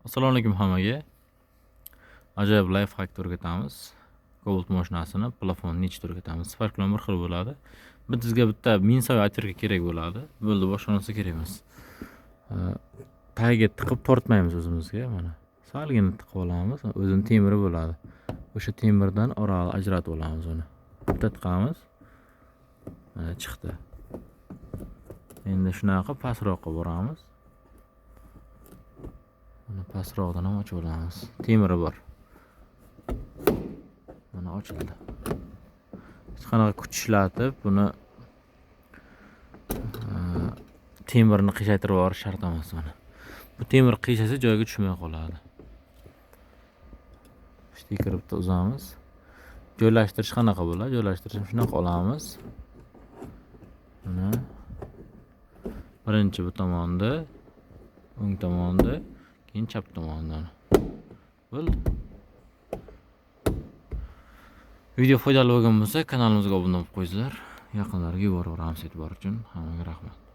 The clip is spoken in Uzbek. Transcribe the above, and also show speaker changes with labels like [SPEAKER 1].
[SPEAKER 1] Assalomu alaykum hammaga. Ajoyib лайфхак o'rgatamiz. Cobalt mashinasini plafonni yechib o'rgatamiz. Spark bilan bir xil bo'ladi. Bizga bitta минцевой отвёртка kerak bo'ladi. Bo'ldi, boshqa narsa kerak emas. Tagiga tiqib tortmaymiz o'zimizga, mana. Salgina tiqib olamiz, o'zini temiri bo'ladi. O'sha temirdan oraliq ajratib olamiz uni. Bitta tiqamiz. Mana, chiqdi. Endi shunaqa qilib pastroqqa boramiz. Mana, pastroqdan ham ochib olamiz. Temiri bor. Mana, ochildi. Hech qanaqa kuch ishlatib buni temirni qiyshaytirib yuborish shart emas mana. Bu temir qiyshaysa, joyiga tushmay qoladi. Штекер bitta uzamiz. Joylashtirish qanaqa bo'ladi? Joylashtirish shunaqa olamiz. Mana, birinchi bu tomonda, o'ng tomonda, keyin chap tomondan. Bo'ldi. Video foydali bo'lgan bo'lsa, kanalimizga obuna bo'lib qo'ysanglar, yaqinlarga yuboraveramiz e'tibor uchun. Hammaga rahmat.